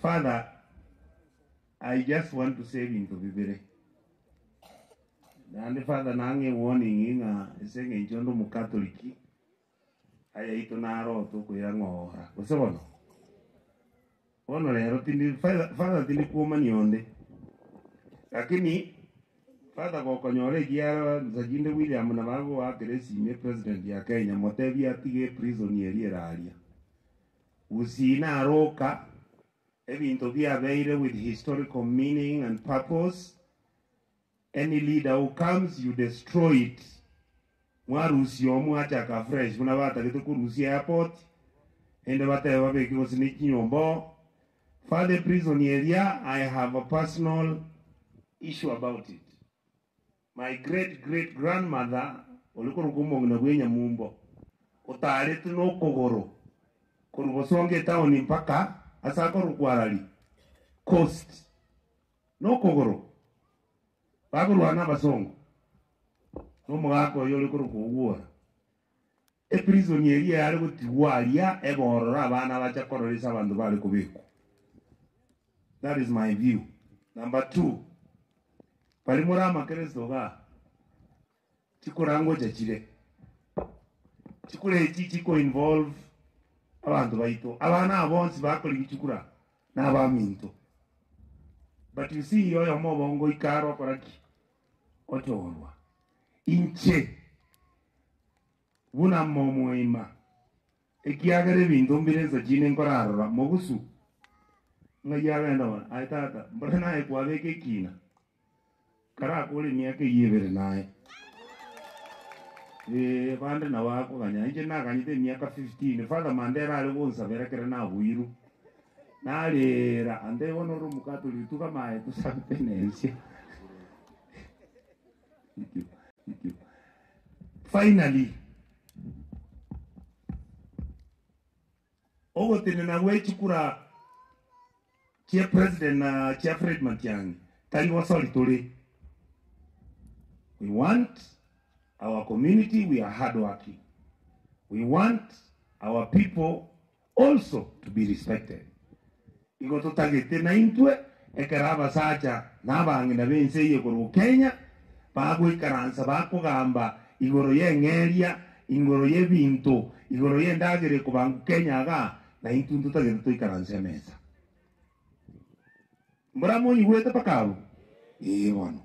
Father, I just want to say ebinto bibere. Naende Father nang'e warning ng'a ase eng'encho onde omokatoliki, ayaito naro tokoira ng'ora. Gose bono? Bono rero tindi Father, Father tindi kwomania onde. Lakini Father gokonyora ekiara Nsaginde William nabo agoakera esimi epresident ya Kenya motebie atige eprison eria ere aria. Gusii naroka ebinto biabeire with historical meaning and purpose, any leader who comes you destroy it, mwarusia oo mwachaka afresh buna batagete korusia airport ende batebe babeke gose ne chinyomba oo. Father eprison eria I have a personal issue about it. My great great grandmother ore korokwa omong'ina bw'enyamumbo, otaretwe nokogoro korwa Bosongo etown mpaka ase akorokwa Arari coast, nokogoro, bakorwana abasongo, nomogaka oye ore korokwa Owuora. Eprison eria yare gotigwa aria ebororo abana bacha korora ase abanto bare kobekwa. That is my view. Number two, baria more amakeresto igaa, chikura ngocha chire. Chikura echi chiko involve abanto baito. Abana aba bonsi bakorigia chikura na abaminto. But you see oyomo obo ngoika are okora ki? Ochorwa. Inche buna momoima, ekiagera ebinto mbire ensa chinde nkorarora mogusu, ng'ai agenda bono? Aye tata, mbore naye kwabeka ekina, karakore emiaka eyio ebere naye. Ee, bande nabo akoganya, inche naganyete emiaka 15, Father Mandela are gonsabera ekero nabuirwe, narera, ante bono ore omokatoliki tugama aye tosabe penensia. Thank you. Thank you. Finally, ogotenena gwe chikura chia president na chia Fred Matiang'i tari gosori tore. We want our community, we are hardworking. We want our people also to be respected. Igo totagete naintwe ekero abasacha na abang'ina b'ense eye korwa Kenya bagoikaransa bakogamba igoro y'eng'eria, igoro y'ebinto, igoro y'endagera ekobangwa Kenya igaa, naintwe ntotagete toikaranse emesa. Mbora monyigwete mpaka abwo? Ee bono.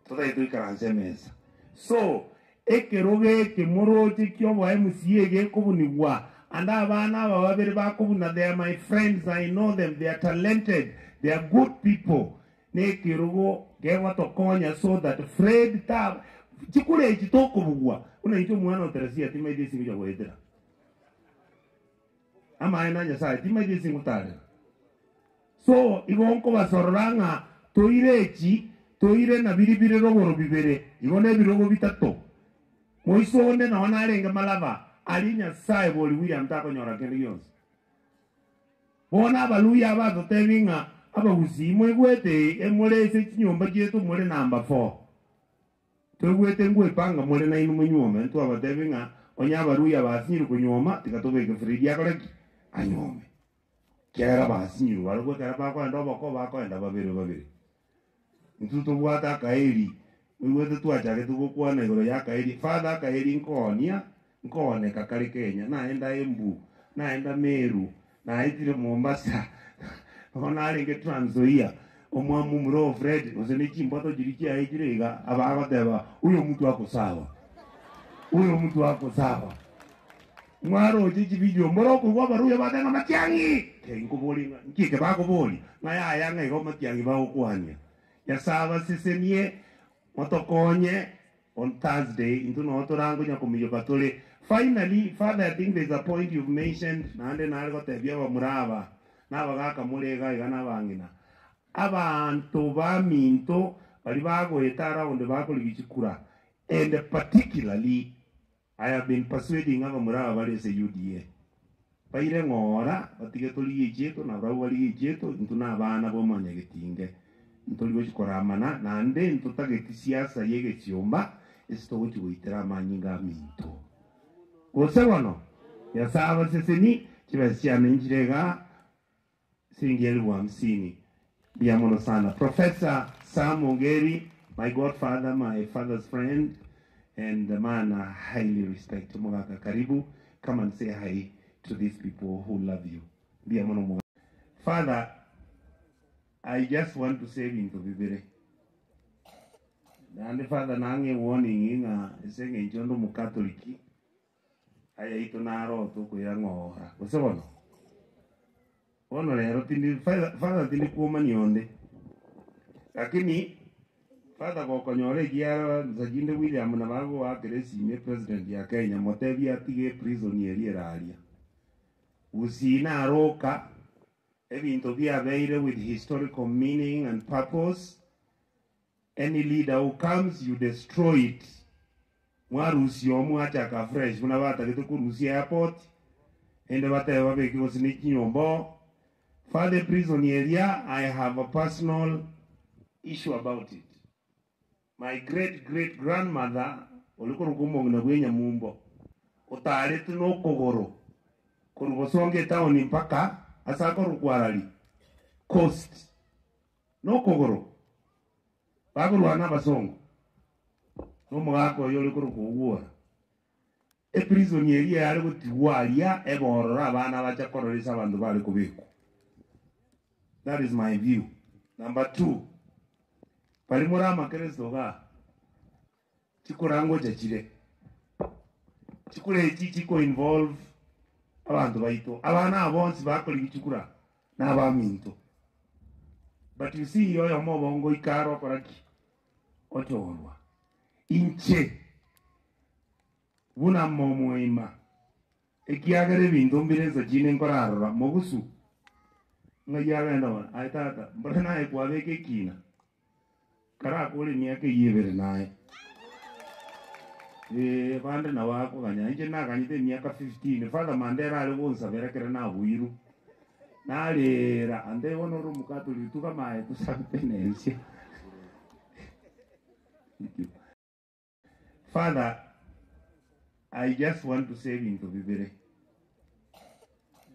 Totagete toikaranse emesa. So, ekerogo eke moroche ki'oboa MCA gekobunigwa, and abana aba babere bakobuna they are my friends, I know them, they are talented, they are good people. Nekerogo kegotokonya so that Fred ta chikura echi tokobugwa buna inche omwana o Teresia timaeti ase ngocha goetera. Amaene a Nyasaye timaeti ase ngotarera. So igo nkobasorora ng'a toire echi, toire na biria bire rogoro bibere, igo nebirogo bitato. Moiso onde nonye narenge malaba, aria Nyasaye bori William takonyora kende gionsi. Bono Abaluya aba batotebi ng'a Abagusii moigwete emore ase chinyomba chiaito more number four. Toigwete ngwepanga more nainwe monyuome, ntwabatebi ng'a onye Abaluya basinyire konyuoma, tiga tobeke Fredi akore ki? Anyuome. Ekiagera basinyirwe barabwo ekero bakoenda oboko bakoenda babere babere. Intwe tobwate akaeri, oigwete twachagete gokwana igoro y'akaeri, Father akaeri nkoonia, nkooneka kare Kenya, naenda Embu, naenda Meru, naetire Mombasa, bono narenge Trans Nzoia, omwami omura o Fred, gose ne chimboto chiria chiaye chire iga, abagoteba huyo mtu ako sawa, huyo mtu ako sawa. Mwaroche chividio more okoigwa abaruya bateba ng'a matiang'i! Kei nkoborie ng'a nki eke bakoboria? Ng'a yaya ng'a igo matiang'i bagokwania. Nyasae abasesenie, motokonye on Thursday intwe noo torangonya komiyoka tore. Finally, Father I think there is a point you've mentioned naende nare gotebia abamura aba na abagaka more iga iga na abang'ina, abanto baminto baria bagoeta around bakorigia chikura and particularly I have been persuading abamura aba bare ase UDA baire ng'ora batige torigie echiaito na barabwo barigie echiaito intwe na abana ba omonyagetinge ntori gochi koramana naende ntotageti siasa ya egesiomba ase togochi goitera amanyinga aminto. Gose bono Nyasae abaseseni chibesa chiane nchire igaa. Siringi elifu hamsini. Mbuya mono sana. Professor Sam Ongeri, my godfather, my father's friend, and the man I highly respect. Omogaka karibu, come and say hi to these people who love you. Mbuya mono omogaka. Father, I just want to say ebinto bibere. Naende father nang'e warning ng'a ase eng'encho onde omokatoliki, Ayaito naro tokoira ng'ora, gose bono? Bono rero tindi father, father tindi kwomania onde, lakini father gokonyora ekiara Nsajinde William nabo agoakera esimi epresident ya Kenya motebie atige eprison eria ere aria. Gusii naroka ebinto biabeire with historical meaning and purpose, Any leader who comes you destroy it mwarusia oo mwachaka afresh buna batagete korusia airport ende batebe babeke gose ne chinyomba oo father prison eria I have a personal issue about it my great great grandmother ore korokwa omong'ina bwe enyamumbo otarete nokogoro korwa bosongo etown mpaka ase akorokwa Arari coast Nokogoro bakorwana nabasongo, na omogaka oye ore korokwa Ogwora. Eprison eria yare gotigwa aria ebe ororo abana bacha korora ase abanto bare kobekwa. That is my view. Number two, baria more amakeresto igaa, chikorangocha chire, chikura echi chiko involve abanto baito, abana aba bonsi bakorigia chikura nabaminto. But you see oyomo obo ngoika are okora ki? Ochorwa. Inche buna momoima, ekiagera ebinto mbire ensa chinde nkorarora mogusu, ng'ai agenda bono, aye tata, mbore naye kwabeka ekina, karakore emiaka eyio ebere naye. Ee, bande nabo akoganya, inche naganyete emiaka 15, Father Mandela are gonsabera ekero nabuirwe, narera, ante bono ore omokatoliki tugama aye tosabe penensia. Thank you. Father, I just want to say ebinto bibere.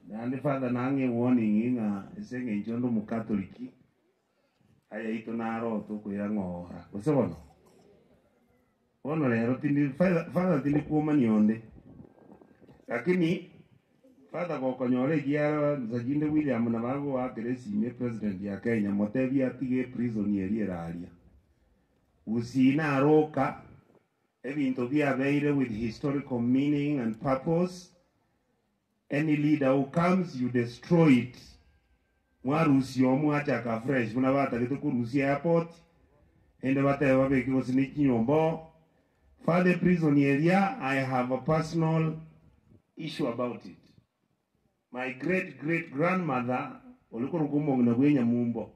Naende Father nang'e warning ng'a ase eng'encho onde omokatoliki, Ayaito naro tokoira ng'ora, gose bono? Bono rero tindi father, father tindi kwomania onde, lakini father gokonyora ekiara Nsajinde William nabo agoakera esimi epresident ya Kenya motebie atige eprison eria ere aria. Gusii naroka ebinto biabeire with historical meaning and purpose, Any leader who comes you destroy it mwarusia oo mwachaka afresh buna batagete korusia airport ende batebe babeke gose ne chinyomba oo father prison eria I have a personal issue about it my great great grandmother ore korokwa omong'ina bwe enyamumbo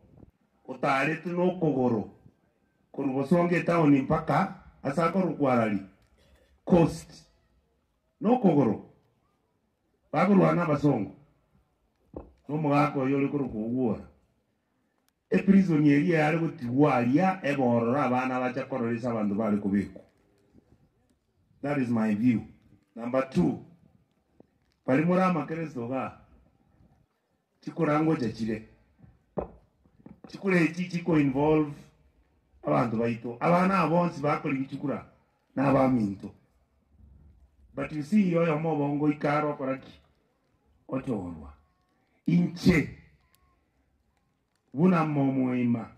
otarete nokogoro korwa bosongo etown mpaka ase akorokwa Arari coast Nokogoro bakorwana nabasongo, na omogaka oye ore korokwa Ogwora. Eprison eria yare gotigwa aria ebe ororo abana bacha korora ase abanto bare kobekwa. That is my view. Number two, baria more amakeresto igaa, chikorangocha chire, chikura echi chiko involve abanto baito, abana aba bonsi bakorigia chikura nabaminto. But you see oyomo obo ngoika are okora ki? Ochorwa. Inche buna momoima,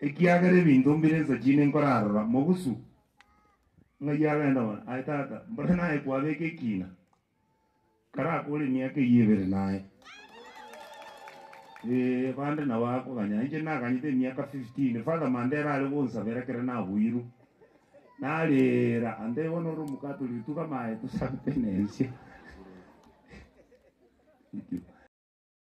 ekiagera ebinto mbire ensa chinde nkorarora mogusu, ng'ai agenda bono, aye tata, mbore naye kwabeka ekina, Karakore emiaka eyio ebere naye. Ee, bande nabo akoganya, inche naganyete emiaka 15, Father Mandela are gonsabera ekero nabuirwe, narera, ante bono ore omokatoliki tugama aye tosabe penensia. Thank you.